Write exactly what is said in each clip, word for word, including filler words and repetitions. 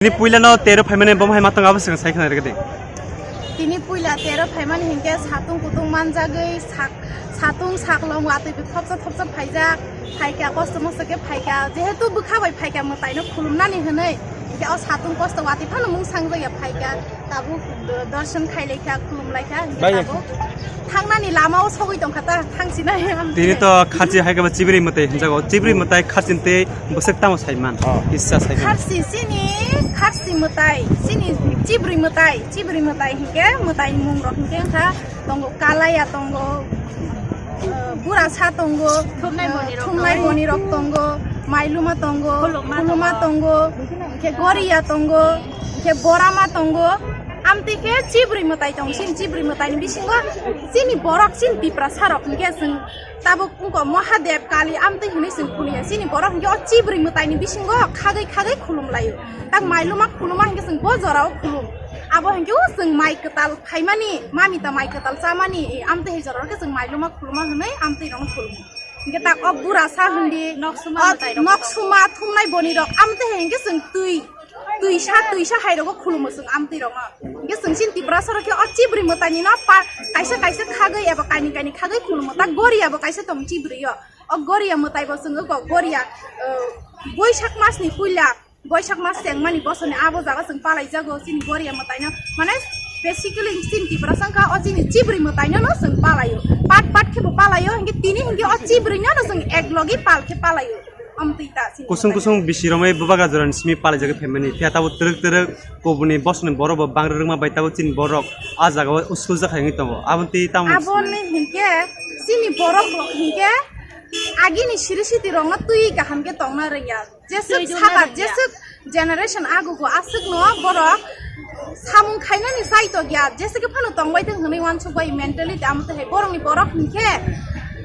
Tini puila no tero phaimani bom hai matang abo swng sai khna rwgwdi. Tini puila tero phaimani hinkhe satung kutung manjagwi sak-, satung saklong watwi bi thopsa thopsa phaijak, phaikha kosto mosto khe phaikha, jehetu bwkha bai phaikha mwtaino khulumnani hwnwi, hinkhe o satung kosto watwi phano mung sangjak ya phaikha. Tabuk do-, dorson khailai kha, khulum lai kha, hinkhe bai tabuk thangnani lama o sogwi tong kha ta, thangsinai. Tini to kharchi hai khe ba chibri mwtai hinjago, chibri mwtai kharchin tei bwswk tamo saiman, oh, kisa saiman. Kharchi chini, kharchi mwtai, chini chibri mwtai, chibri mwtai hinkhe mwtai mung rok hinkhe wngkha tongo Kalaya tongo, eh, Burasa tongo, thumnai eh, boni rok thumnai tongo, boni rok tongo, Mailuma tongo, Khuluma Khuluma tongo. Tongo, hinkhe Goria tongo, hinkhe Borama tongo. Amtwi khe chibri mwtai tongo, chini chibri mwtaini bisingo chini borok, chini Tiprasa rok hinkhe chwng tabuk wngkha Mahadev, Kali amtwi hinwi chwng khuluya. Chini borok hinkhe o chibri mwtaini bisingo khagwi khagwi khulum laio. Tak Mailuma Khuluma hinkhe chwng bo jorao khulum. Abo hinkhe o chwng mai kwtal khaimani, mami ta mai kwtal chamani, amtwi hai jorao khe chwng Mailuma Khuluma hwnwi amtwi rokno khulumo. Hinkhe tak o Burasa hindi, Noksuma o mwtai rok Noksuma thumnai boni rok amtwi hai hinkhe chwng twi, twisa, twisa hai rogo khulumo chwng amtwi rokno. Hinkhe chwng chini Tiprasa rok khe o chibri mwtaini no pa-, kaisa kaisa khagwi eba kaini kaini khagwi khulumo. Tak Goria bo kaisa tong chibri o. O Goria mwtai bo chwng o Goria, eh, Boisak mas ni puila, Boisak mas chengmani bosoni abo jaga chwng palaijago chini Goria mwtaino. Mane basically chini Tiprasa wngkha o chini chibri mwtaino no chwng palaio. Pat pat khe bo palaio, hinkhe tini hinkhe o chibri no no chwng ek logi pal khe palaio. Amtwi ta chini kusung mwtai. Kusung bisi romwi bubagra jorani simi palaijagwi phaimani. Phiya tabuk twrwk twrwk kubuni bosoni borok bo bang rwrwngma bai tabuk chini borok a jaga o uskul jakha wngwi tongo. Aboni tamo aboni hinkhe chini borok rok hinkhe agini siri siti rokno twi kaham khe tongna rwngya. Jeswk twi duna saka, rwngya. Jeswk generation agugo aswkno borok samung khainani saitokya, jeswk phano tongbai thwng hwnwi uansukbai mentality amo twi hai borokni borok hinkhe,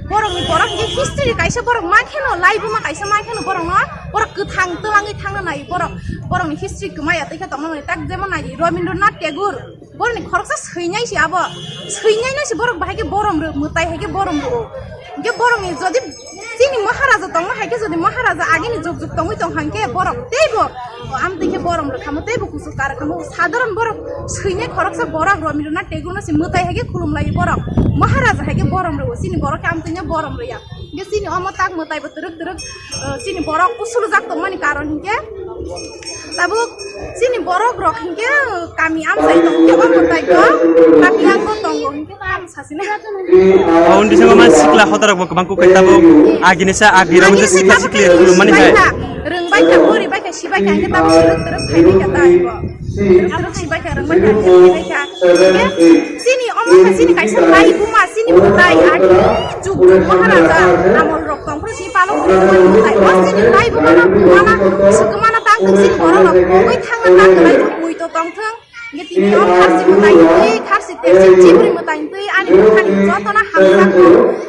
borokni borok hinkhe history kaisa borok mankheno, laibuma kaisa mankheno borokno, borok kwthang twlangwi thangna nai borok, borokni history kwmaya twi khe tongna nai tak jemon nai Rabindranath Tagore. Borokni khoroksa swinai se abo, swinai no se borok bahai khe borom rw, mwtai hai khe borom rw. Hinkhe borokni jodi chini Maharaja tongma hai khe jodi Maharaja agini juk juk tongwi tong hang khe borok teibo, o, amtwi khe borom rw khamo, teibo kuchuk kar khamo. Sadharan borok swinai khoroksa borok Rabindranath Tagore no se mwtai hai khe khulum lai borok, Maharaja hai khe borom rw, chini borok khe amtwi no borom rw ya. Hinkhe chini omo tak mwtai bo twrwk twrwk, eh, chini borok usulujak tongmani karon hinkhe tabuk chini borok rok hinkhe kami amchai tong khe omo tai bo kami ang bo tongo hinkhe tam sasine. Foundation o man sikla hotarok bo kwbang kukai tabuk agini sa agi rok hinkhe sikla sikli rwmani hai. Rwngbai kha, pori bai kha, sibai kha hinkhe tabuk twrwk twrwk khainai kha tai bo. Twrwk twrwk sibai kha, rwngbai kha, hinkhe sibai kha. Hinkhe chini omo khe chini kaisa laibuma, chini mwtai, agini juk juk Maharaja amol rok tong phuru chini palok rok tong phuru mwtai. O chini laibuma no kwmana, swkmana tang thung chini borok rok pogwi thangna ta kwlai thung, mui to tong thung. Hinkhe tini o kharchi mwtai twi, kharchi tersi chibri mwtai twi, ani bwkhani jotono hamjakgo,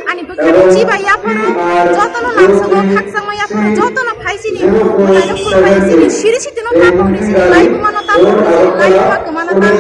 ani bwkhani chibai yapharo, jotono lamsogo khakchangma yapharo, jotono phai chini mwtaino khulumbai chini siri sitino tapokni chini laibuma no tapokni chini laibuma kwmana tang.